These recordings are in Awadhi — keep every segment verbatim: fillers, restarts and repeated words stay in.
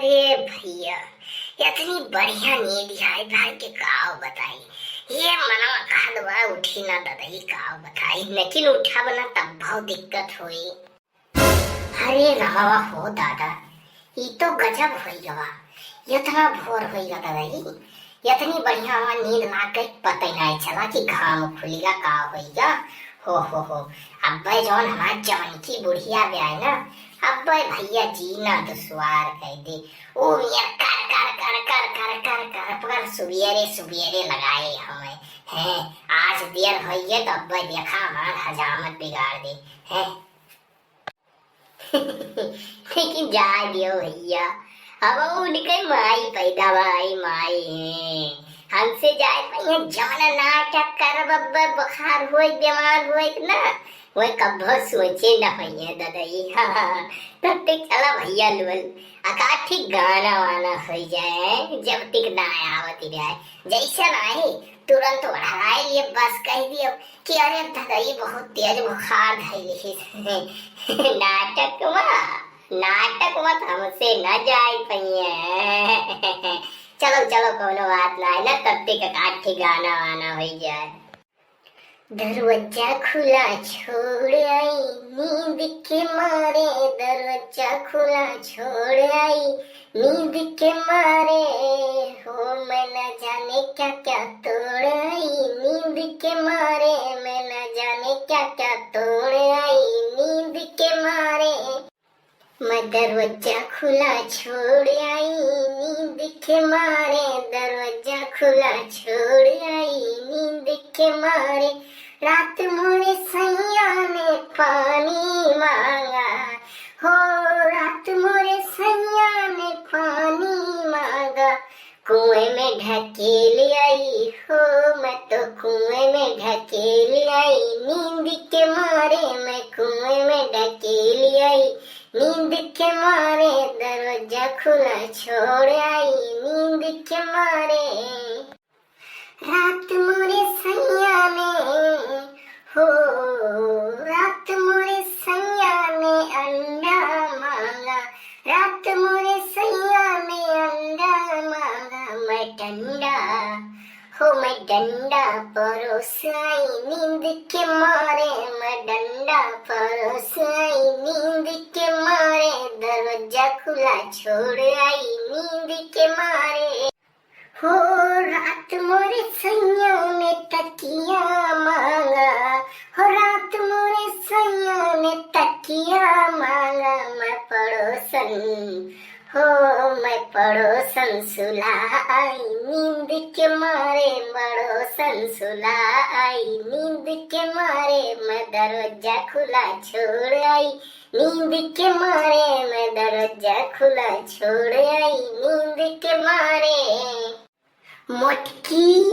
ए भइया, इतनी बढ़िया नींद आए भाई के काव बताई। ये मनवा कहत बा उठी ना ददई काव बताई, लेकिन उठब ना तब बहुत दिक्कत होई। अरे रहवा हो दादा, ई तो गजब होई गवा। इतना भोर होई गा ददई, इतनी बढ़िया हमार नींद लाग गई, पता ही नहीं चला कि घाम खुलिया का होई गा। हो, हो, हो। अब्बे जौन हमार जवानी की बुढ़िया भी आई ना, अब्बे भइया जीना दुश्वार कर दे। ओ मियाँ कर, कर, कर सुबियरे, सुबियरे लगाए हमें। हैं, आज देर होइए तो अब्बे देखा हमार हजामत बिगाड़ दे। हैं। लेकिन जाए दियो भइया, अब उनके माई पैदा भाई माई है। हमसे जाए भइया जौन नाटक करब अब्बे बुखार होए, बीमार होए ना, वह कब्बो सोचे न होइए ददई। तब तक चला भइया लोल, अकाठी गाना वाना होई जाए, जब तक ना आवत रहे। जैसे ना आई, तुरंत ओढ़ाए लिए बस कह दियो कि अरे ददई बहुत तेज बुखार धइले है। नाटक मा, नाटक मा तो हमसे न जाए पइए। चलो, चलो, कोनो बात ना है ना, तब तक अकाठी गाना वाना होई जाए। दरवाजा खुला छोड़ आई, नींद के मारे दरवाजा खुला छोड़ आई, नींद के मारे हो मैं न जाने क्या क्या तोड़ आई, नींद के मारे मैं न जाने क्या क्या तोड़ आई, नींद के मारे। मैं दरवाजा खुला छोड़ आई, नींद के मारे दरवाजा खुला छोड़ आई, नींद के मारे। रात मोरे सैया ने पानी मांगा, हो रात मोरे सैया ने पानी मांगा, कुएं में ढकेल आई हो, मैं तो कुएं में ढकेल आई, नींद के मारे मैं कुएं में ढकेल आई, नींद के मारे दरवाजा खुला छोड़ आई, नींद के मारे। रात मोरे सैया ने हो, रात मोरे सैया ने अंडा मांगा, रात मोरे सैया ने अंडा मांगा, मैं डंडा हो मैं डंडा परोस आई, नींद के मारे मैं डंडा परोस आई, नींद के मारे दरवाजा खुला छोड़ आई, नींद के मारे। हो रात मोरे सैया ने तकिया मांगा, हो रात मोरे सैया ने तकिया मांगा, मैं पड़ोसन, हो मैं पड़ोसन सुला आई, नींद के मारे पड़ोसन सुला आई, नींद के मारे मैं दरवाजा खुला छोड़ आई, नींद के मारे मैं दरवाजा खुला छोड़ आई, नींद के मारे। मोटकी,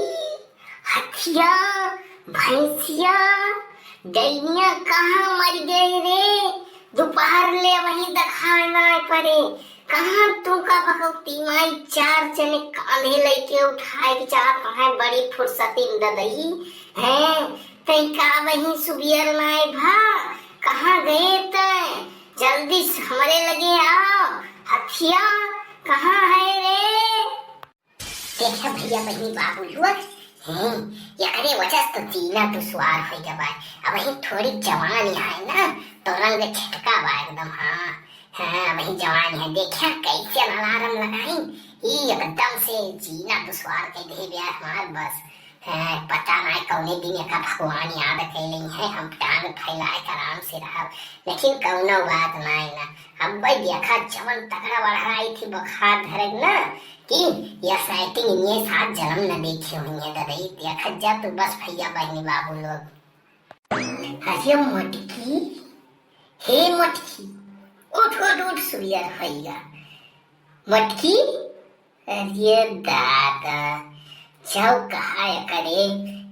हथिया, भैंसिया, गइया कहाँ मर गए रे? दोपहर ले वहीं देखाए ना पड़े। कहाँ तू का भगवती माई चार जने कांधे लेके उठाए के जात हैं, बड़ी फुर्सती में ददई हैं। तई का वहीं सुबियर नाय भा? कहाँ गए तय? जल्दी से हमरे लगे आओ। हथिया कहाँ है रे? देखा भइया बहिनी बाबू लोग, हैं, एकरे वजह से तो जीना दुश्वार होइ गवा है। अबहीं थोड़ी जवान है ना, तो रंग छिटका बा एकदम। हाँ, हाँ, अबहीं जवान है। देखा कैसे अलार्म लगाई, ई एकदम से जीना दुश्वार कइ दे बा हमार बस। हाँ, पता ना कौने दिन एका भगवान याद कइ लेइहैं, हम टांग फैलाए के आराम से रहब। लेकिन कौनो बात ना है ना, अब भाई देखा जवन तगड़ा बढ़ाई थी बुखार धरे ना, कि या साइटिंग इन्हें सात जन्म न देखे हुई है ददई। देखत जा तू बस भइया बहिनी बाबू लोग। अरे मोटकी, हे मोटकी, उठ, उठ, उठ, सुबियर भइया। मोटकी, अरे दादा, जाओ कहा करे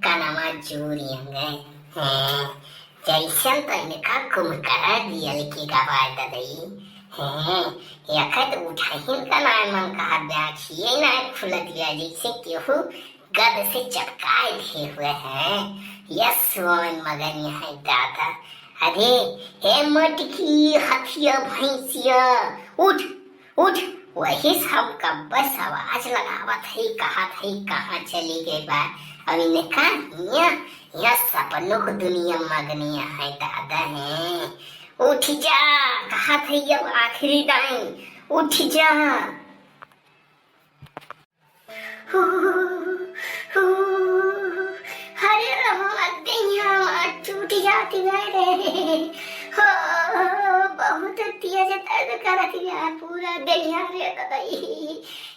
कनमा जोरी अंगे। हैं, जैसन तो इनका कुम करा दियल के गवाए ददई। हैं, यखत उठाहिन का नाय मन कहा, ब्याखिए नाय खुलत गया, जैसे केहू गद से चटकाए दिए हुए हैं। यस, वन मगन यहाँ दादा। अरे, हे मोटकी, हथिया भैंसिया, उठ, उठ, वही सब कब्बे से आवाज लगावत है, कहत है कहाँ चली गई बा। अब इनका हियाँ, हियाँ सपनों की दुनिया मगनिया है दादा है। उठ जा, कहत है अब आखिरी दाई, उठ जा। हू, हू, हरे रहो, देहिया हमार टूट जाती है रे। हो, बहुत तेज दर्द करत बा पूरा देहिया रे ददई।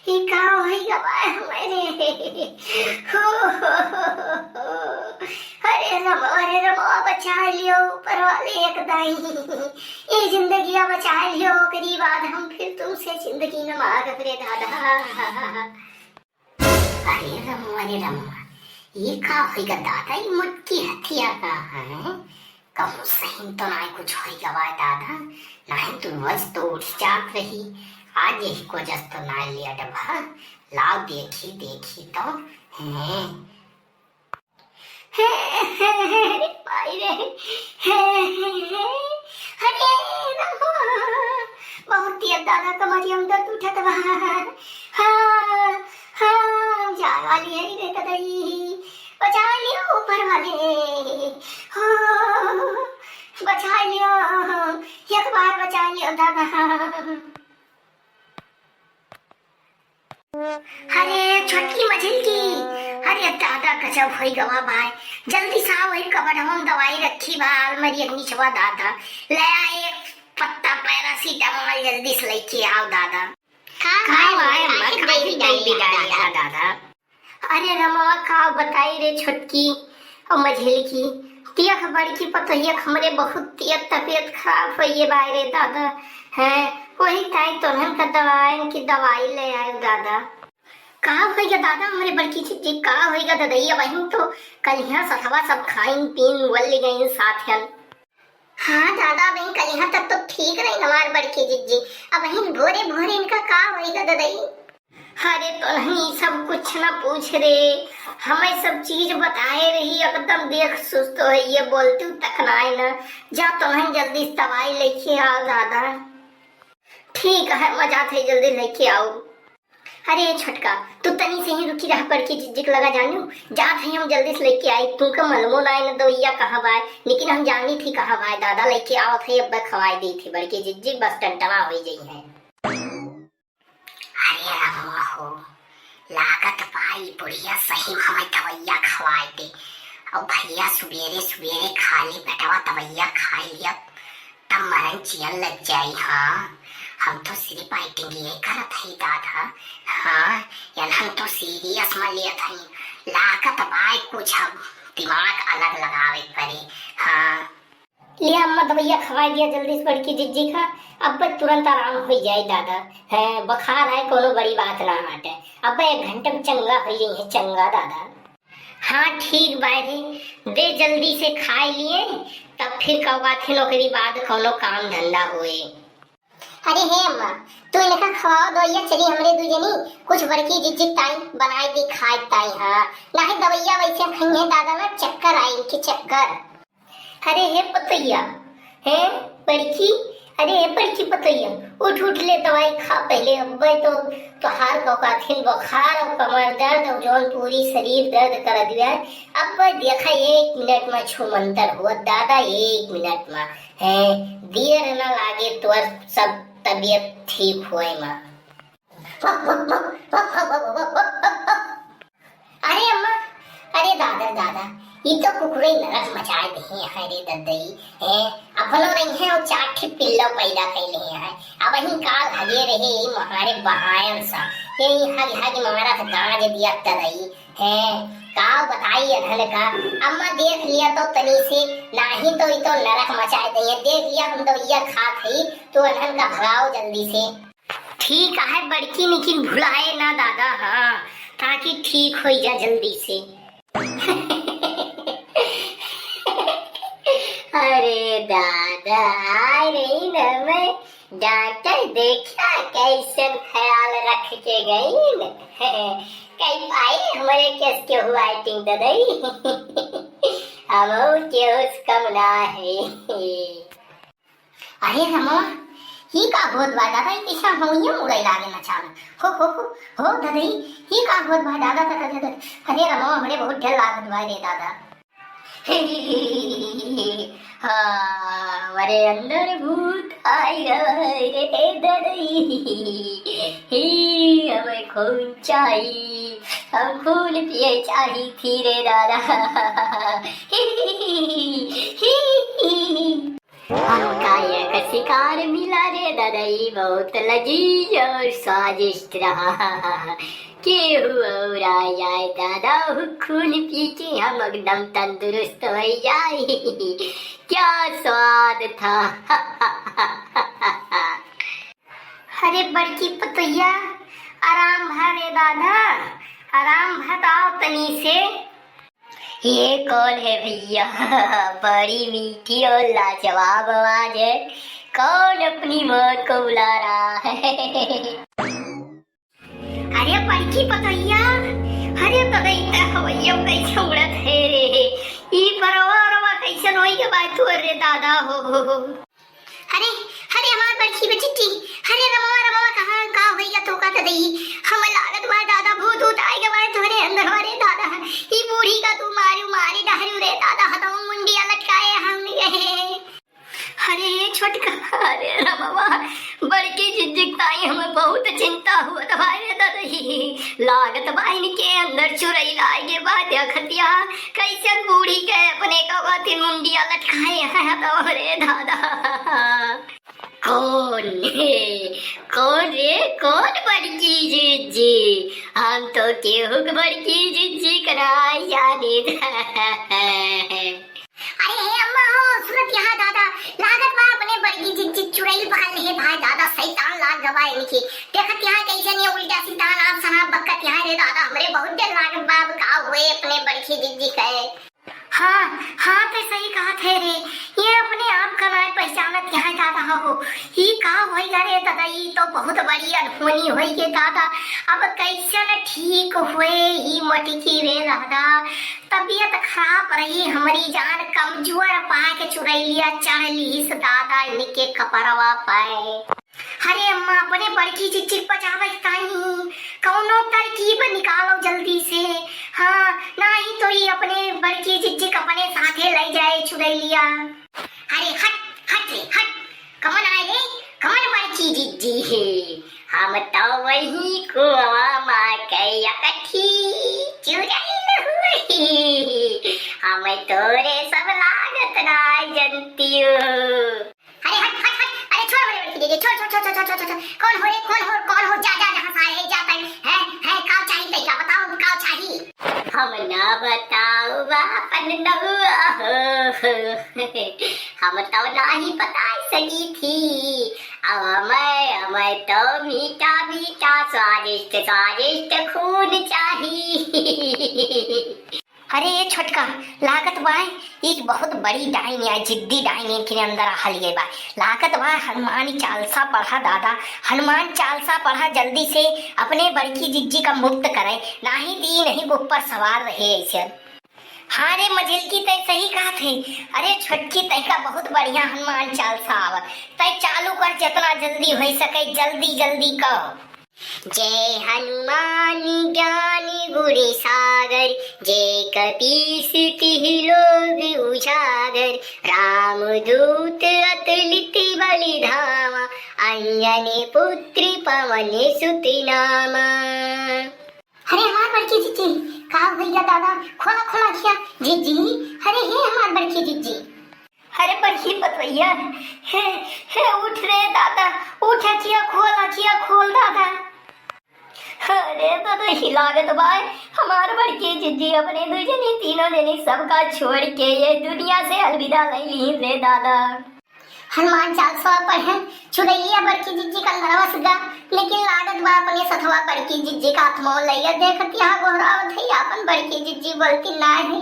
ई का होई गवा हमरे? हो, हो, हो, हो, हो। हरे रमवा, हरे रमवा, बचा लियो ऊपर वाले एक दाई। ई जिंदगिया बचा लियो, ओकरी बाद हम फिर तुमसे जिंदगी न मांगब रे दादा। अरे रमुआ रे रमुआ, ये का होइगा दादा, ये मोटकी हथिया का है? कहूँ सही तो नाहीं कुछ होइगा बा दादा, नाहीं तो रोज तो उठ जात रही, आज यही को जस तो ना लिया डबा, लाओ देखी, देखी तो, हैं। हे, हे, हे, रे माई रे, हे, हे, हे, अरे रमुआ, बहुत तेज दादा कमरिया में दर्द उठत बा। हाँ, हाँ, जाए वाली है रे ददई, बचा लियो ऊपर वाले, हो, बचा लियो, एक बार बचा लियो दादा। अरे छोटकी मझिलकी, अरे दादा गजब होई गवा भाई, जल्दी से आओ, एक कबडवा में दवाई रखी बा, अलमारी के निचवा दादा, ले आ एक पत्ता पैरासिटामोल, जल्दी से लेके आओ दादा। का का भाई, भाई, अम्मा, काहे काहे देवी देवी डाली डाली है है दादा? दादा? अरे रमवा का बताई रे छोटकी और मझिलकी, तियख बड़की पतोहिया के हमरे बहुत तियख तबियत खराब होइए बाय रे दादा। हैं, वही ताई तोहन का दवाई की दवाई ले आए दादा। का होइगा दादा हमरे बड़की जिज्जी, का होइगा ददई? अबहिन तो कलिहा सथवा सब खाइन पीन वल गइन साथन। हाँ दादा, अबहिन कलिहा तक तो ठीक रही हमार बड़की जिज्जी, अबहिन भोरे भोरे इनका का होइगा ददई? अरे तोहनी सब कुछ ना पूछ रे, हमें सब चीज बताए रही, एकदम देख सुस्त होइए, बोलती तक ना आए ना। जा तोहन जल्दी से दवाई लेके आओ दादा। ठीक है, मैं जात है, जल्दी लेके आओ। अरे छोटका, तू तनी से ही रुकी रह, बड़की जिज्जी के लगा जानू, जात है हम जल्दी से लेके आई। तुमका मालूमो ना है ना दवैया कहाँ बाय, लेकिन हम जानी थी कहाँ बाय दादा, लेके आवत है, अब खवाई दी थी बड़की जिज्जी, बस टनटना होई जइहैं। अरे रमुआ हो, लागत बा ई बुढ़िया सही हमें दवैया खवाई दे। और भैया सुबेरे सुबेरे खाली पेटवा दवैया खाई लिया, तब मरन जियन लग जाई। हाँ, हम तो सिर्फ acting ये करत हई दादा। हाँ, यार हम तो serious में लेत हई। लागत बा कुछ अब दिमाग अलग लगावे पड़े। हाँ। लिया अम्मा, दवैया खवाई दिया जल्दी से बड़की जिज्जी का, अब तुरंत आराम होई जाए दादा। हैं, बुखार है, कोनो बड़ी बात ना हटे, अब एक घंटे में चंगा होई जाइहैं, चंगा दादा। हाँ ठीक बाय रे, दे जल्दी से खाए लिए, तब फिर का बात है, ओकरी बाद कोनो काम धंधा होए। अरे हे अम्मा, तू इनका खवाओ दवैया, चली हमरे दू जनी कुछ बड़की जिज्जी ताई बनाए दी खाए ताई। हाँ, नाहीं दवैया वैसे खइहैं दादा ना, चक्कर आई इनके चक्कर। अरे हे पतैया, हे बड़की, अरे हे बड़की पतैया, उठ उठ ले दवाई खा पहले, अब्बे तो तोहार कौकाथिन बुखार और कमर दर्द और जौन पूरी शरीर दर्द कर दिया। अब देखा एक मिनट में छूमंतर हुआ दादा, एक मिनट में, हैं, देर न लागे तोर सब तबीयत ठीक होए में। अरे अम्मा, अरे दादा, दादा, ई तो कुकुरे नरक मचाए देहे हैं रे ददई। हैं, अपनो रही हैं और चार ठे पिल्लो पैदा कैले हैं। अब ही काल हगे रहे ई महारे बहायन सा। ये ई हग हग मारा से गाज दिया ददई। हैं, का बताई अनहन का। अम्मा देख लिया तो तनी से, नाही तो ई तो नरक मचाए देहे। देख लिया हम दवैया खात हई, तो अनहन का भगाओ जल्दी से। ठीक है बड़की, लेकिन भुलाए ना दादा, हाँ, ताकि ठीक होई जा जल्दी से। अरे दादा, आय रही न मैं डॉक्टर, देखा कैसन ख्याल रख के गई न। कई पाई हमरे केस के हुआ acting ददई। हम केहू से कम ना है। अरे रमवा, ई का होत बा दादा, ई कइसा हवइया मुड़ई लागे न चाहू। हो, हो, हो, हो ददई, ई का होत बा दादा, दादा, दादा। अरे रमवा, हमरे बहुत डर लागत बा रे दादा। हाँ, हमरे अंदर भूत आइ गवा रे ददई। हे, हमें खून चाही, हम खून पिए चाही थी रे दादा। हमका एक शिकार मिला रे ददई, बहुत लजीज और स्वादिष्ट रहा। केहू और आ जाए दादा, खून पी के हम एकदम तंदुरुस्त होइ जाए। क्या स्वाद था। अरे बड़की पतोहिया, आराम भा रे दादा, आराम भा, ताव तनी से। ये कौन है भैया? बड़ी मीठी और लाजवाब आवाज है। कौन अपनी मौत को बुला रहा है? अरे बड़की पतोहिया, अरे पतोहिया, हवैया कैसे उड़त है रे? ई परवा रवा कैसन होई के बात हो रे दादा हो। अरे, अरे हमार बड़की बचिट्टी, अरे रमवा, रमवा कहाँ का होइगा तो का ददई? हम लागत बा दादा भूत उत आइ गवा तोहरे अंदर रे दादा। ई बूढ़ी का तू मारू मारी डहरू रे दादा, हतौ मुंडिया लटकाए हम गए। अरे छोटका, अरे रमवा, बड़की जिज्जिक ताई हमें बहुत चिंता हुआ तो भाई रे ददई। लागत बा इनके अंदर चुरैल आइ गे बा, देखतिया कैसन बूढ़ी के अपने कवाती मुंडिया लटकाए हैं तो रे दादा। कौन है? कौन रे? कौन बड़की जिज्जी? हम तो केहू के बड़की जिज्जी कराई जाने। अरे हे अम्मा हो, सुनत यहाँ दादा, लागत बा अपने बड़की जिज्जी चुड़ैल बांध ले भाई दादा, शैतान लाग गवा इनकी। देखत यहाँ कैसे नहीं उल्टा सीधा नाच सना बकत यहाँ रे दादा, हमरे बहुत डर लागत बा, अब का हुए अपने बड़की जिज्जी के। हाँ, हाँ, ते सही कहत है रे। ये अपने आप का नाय पहचानत यहाँ दादा हो। ई का होइगा रे दादा, ई तो बहुत बड़ी अनहोनी होइगे दादा। अब कैसन ठीक हुए ई मटकी रे दादा। तबियत खराब रही हमरी जान, कमजोर पाए के चुरैलिया चढ़ लीस दादा इनके कपरवा पे। अरे अम्मा, अपने बड़की जिज्जी के बचावे के ताई कौनो तरकीब निकालो जल्दी से। हाँ, नाही तो ई अपने बड़की जिज्जी के अपने साथे लै जाए चुड़ैलिया। अरे हट, हट रे, हट। कमन आए रे, कमन बड़की जिज्जी है? हम तो वही कुआं मा के एकठी चुड़ैल हुई। हम तोरे सब लागत ना जनतियो। अरे हट, हट, हट, अरे छोड़ हमरे बड़की जिज्जी, छोड़, छोड़। कौन हो रे, कौन हो, कौन हो? जा, जा, जहाँ से आए है, जा तैं, हैं, हैं, का चाही तैका, बताओ, का चाही? हम ना बताओ बा अपन नौआ हो, हम तो नाही बताइ सकी थी। अब हमें, हमें तो मीठा, मीठा, स्वादिष्ट, स्वादिष्ट खून चाही। अरे ए छोटका, लागत बा एक बहुत बड़ी डाइन या जिद्दी डाइन इनके अंदर आ हलिए बा। लागत बा हनुमान चालसा पढ़ा दादा, हनुमान चालसा पढ़ा जल्दी से, अपने बड़की जिज्जी का मुक्त करे, नाही त ई नहीं ऊपर सवार रहे ऐसे। हाँ रे मझिलकी, तै सही कहत है। अरे छोटकी, तैका बहुत बढ़िया हनुमान चालसा आवत, तै चालू कर, जितना जल्दी होइ सके जल्दी जल्दी कर। जय हनुमान ज्ञान गुण सागर, जय कपीस तिहि लोक उजागर। रामदूत अतुलित बल धामा, अंजनी पुत्र पवन सुत नामा। अरे हमार बड़की जिज्जी, का भइया दादा, खोला खोला अँखिया। जिज्जी, अरे हे हमार बड़की जिज्जी। अरे बड़की पतोहिया, हे, हे उठ रे दादा, उठ, अँखिया खोल, अँखिया खोल दादा। अरे दादा, ई लागत बा हमार बड़की जिज्जी अपने दुइ जनी तीनों जनी सबका छोड़ के ये दुनिया से अलविदा लइ ली रे दादा। हनुमान चालीसा पढ़े, चुड़ैलिया बड़की जिज्जी का अंदरवा से गा, लेकिन लागत बा अपने सथवा बड़की जिज्जी का आत्मा लइया। देखत यहाँ गोहरावत है, आपन बड़की जिज्जी बोलती नाही।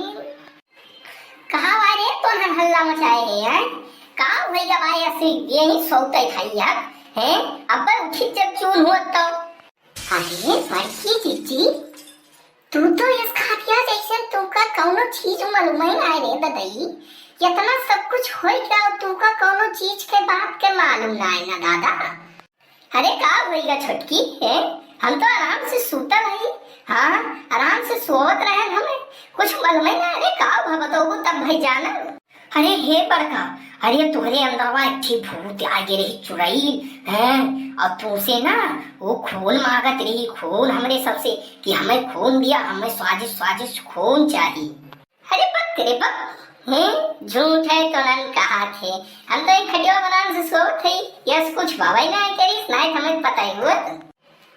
कहाँ बा रे तोहन हल्ला मचाए है, हैं? का होइगा बा ऐसे यही सोते खाइया, हैं? अब उठी जब चून हुआ तो। अरे बड़की जिज्जी, तू तो यस खातिया जैसे तू का कौनो चीज मालूम ही ना रे ददई। केतना सब कुछ होइ गया, तू का कौनो चीज के बात के मालूम ना है ना दादा। अरे का होइगा छोटकी, हैं? हम तो आराम से सूतल हई। हाँ, आराम से सोवत रहन हमें, कुछ मालूम ही ना। अरे का भा बतौबू तब भाई जाना। अरे हे बड़का, अरे तोहरे अंदरवा एक ठे भूत आगे रही चुड़ैल, हैं? और तुमसे ना वो खून मांगत रही, खून हमरे सबसे, कि हमें खून दिया, हमें स्वादिष्ट स्वादिष्ट खून चाहिए। अरे बक रे बक, हैं? झूठ है तो नन कहा थे। हम तो एक खटिया बनान से सोवत थे, यस कुछ बाबा ही ना है करिस, ना है हमें पता ही हुआ तो।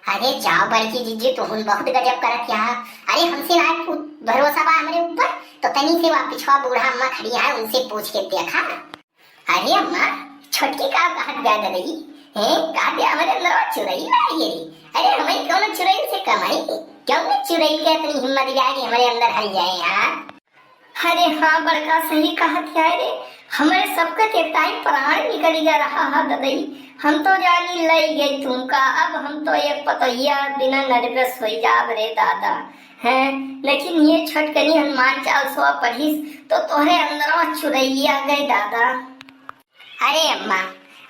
अरे जाओ बड़की जिज्जी, तुहुन बहुत गजब करत यहाँ। अरे हमसे ना कुछ भरोसा बा हमरे ऊपर, तो तनी से वहाँ पिछवा बूढ़ा अम्मा खड़ी है, उनसे पूछ के देखा। अरे अम्मा, छोटकी का कहत बा ददई? हैं? का बे हमरे अंदर चुड़ैल आई है रे? अरे हमें कौनो चुड़ैल से कम है? क्यों ना चुड़ैल के इतनी हिम्मत बा कि हमरे अंदर हल जाए यार? अरे हाँ बड़का, सही कहत है रे, हमरे सबके ते ताई प्राण निकल जा रहा है ददई। हम तो जानी लई गई तुमका, अब हम तो एक पतोहिया बिना नरबस हो जाब रे दादा। हैं, लेकिन ये छोटकनी हनुमान चालीसवा पढ़िस तो तोहरे अंदरवा चुड़ैलिया गए दादा। अरे अम्मा,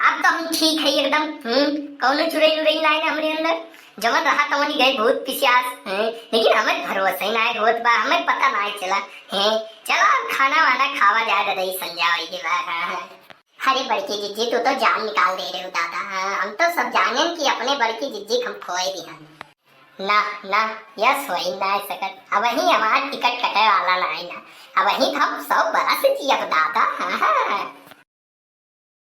अब तो हम ठीक है एकदम। हम्म, कौनो चुड़ैल उड़ैल ना है ना हमरे अंदर। जवन रहा तवन ही गए भूत पिशाच। हैं, लेकिन हमें भरोसा ही ना है होत बा, हमें पता ना है चला। हैं, चला अब खाना वाना खावा जाए ददई, संझा होई गई बा। हाँ, हाँ। अरे बड़की जिज्जी, तू तो जान निकाल दे रहे हो दादा। हाँ, हम तो सब जानेन कि अपने बड़की जिज्जी के हम खोए दिहन। ना, ना, यस होई ना सकत। अबहीं हमार टिकट कटे वाला ना है ना। अबहीं तो हम सौ बरस जियब दादा। हाँ, हाँ।